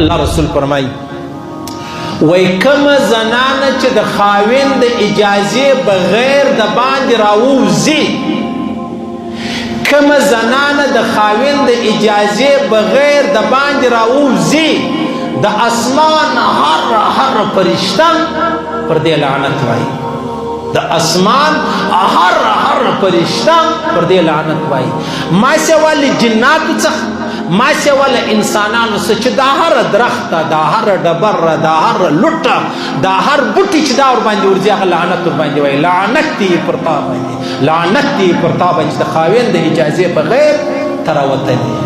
الله رسول فرمایي، وای کومه زنانه چې د خاوند د اجازې بغیر د باندې راووځي، کومه زنانه د خاوند د اجازې بغیر د باندې راووځي، د اسمان هر هر فرشته پر دې لعنت وایي. د اسمان هر هر فرشته پر دې لعنت وایي. ما سوا له جناتو څخه، ما سوا له انسانانو څخه، چې دا هر درخته، دا هر ډبره، دا هر لوټه، دا هر بوټي چې دا ورباندې ورځي، هغه لعنت ورباندې وایي. لعنت دی پر تا باندې، لعنت دی پر تا باندې چې د خاوند د اجازې بغیر ته راوتلی.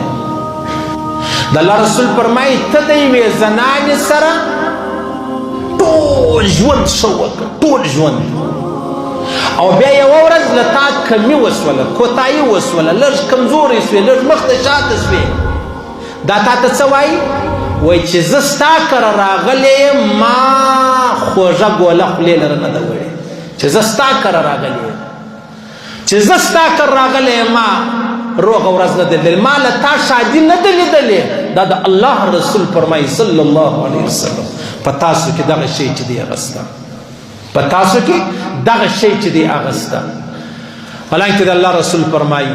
د الله رسول فرمایي، ته د یوې زنانې سره ټول ژوند ښه وکړه، ټول ژوند، او بیا یوه ورځ له تا کمي وسوله، کوتاهي وسوله، لږ کمزوری سوې، لږ مخ ته شاته سوې، دا تا ته څه وایي؟ وایي چې زه ستا کره راغلی یم، ما خوږه ګوله خولې لره نه ده وړې. چې زه ستا کره راغلی یم، چې زه ستا کره راغلی یم، ما روغه ورځ نه ده لیدلې، ما له تا ښادي نه ده لیدلې. دا د الله رسول فرمایي صلی الله علیه وسلم، په تاسو کې دغه شی چې دی هغه سته، په تاسو کې دغه شی چې دی هغه سته. حالانکه د الله رسول فرمایي،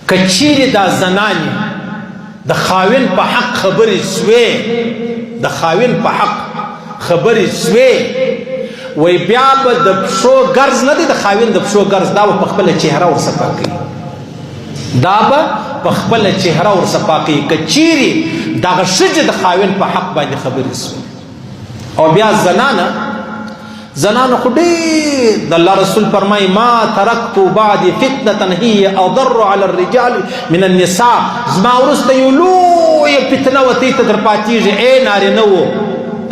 که چیرې دا زنانې د خاوند په حق خبرې سوې، د خاوند په حق خبرې سوې، وای بیا به د پښو ګرز نه دی، د خاوند د پښو ګرز، دا به په خپله چهره ورصفا کوي، دا به په خپله چهره ورصفا کوي که چیرې دغه ښځې د خاوند په حق باندې خبرې سوې. او بیا زنانه، زنانه خو ډېر د الله رسول فرمایي، ما ترکت بعد فتنة هي اضر على الرجال من النساء. زما وروسته یو لویه فتنه وتی ته در پاتېږي، ای نارینه وو،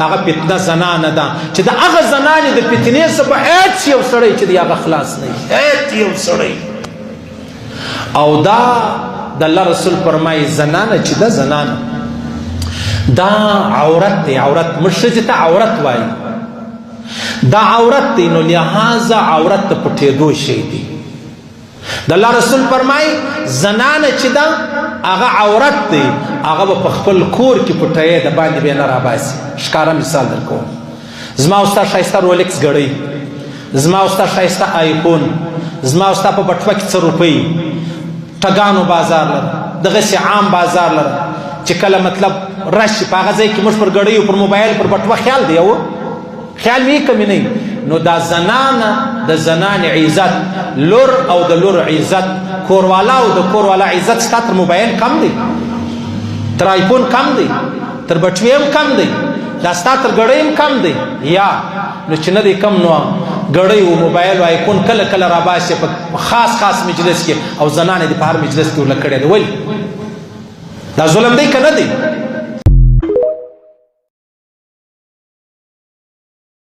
هغه فتنه زنانه ده، چې د هغه زنانې د فتنې څخه به هېڅ یو سړی چې دی هغه خلاص نه وي، هېڅ یو سړی. او دا د الله رسول فرمایي، زنانه چې ده، زنانه دا عورت دی، عورت، موږ ښځې ته عورت وایي، دا عورت دی، نو لهذا عورت ته پټېدو شی دی. د الله رسول فرمایي، زنانه چې ده هغه عورت دی، هغه به په خپل کور کې پټوي، د باندې به یې نه راباسي. ښکاره مثال درکوم، زما او ستا ښایسته رولکس ګړۍ، زما او ستا ښایسته آیفون، زما او ستا په بټوه کې څه روپۍ، ټګانو بازار لره، دغسې عام بازار لره، چې کله مطلب راشي په هغه ځای کې موږ پر ګړیو، پر موبایل، پر بټوه خیال دی، او خیال وي که مې نه. نو دا زنانه، د زنانې عزت، لور او د لور عزت، کوروالا او د کوروالا عزت ستا تر موبایل کم دی، تر آیفون کم دی، تر بټوې هم کم دی، دا ستا تر ګړۍ هم کم دی. یا نو چې نه دی کم، نو ګړۍ او موبایل او آیفون کله کله راباسي په خاص خاص مجلس کې، او زنانې دې په هر مجلس کې ورله کړی دی. ولې دا ظلم دی که نه دی؟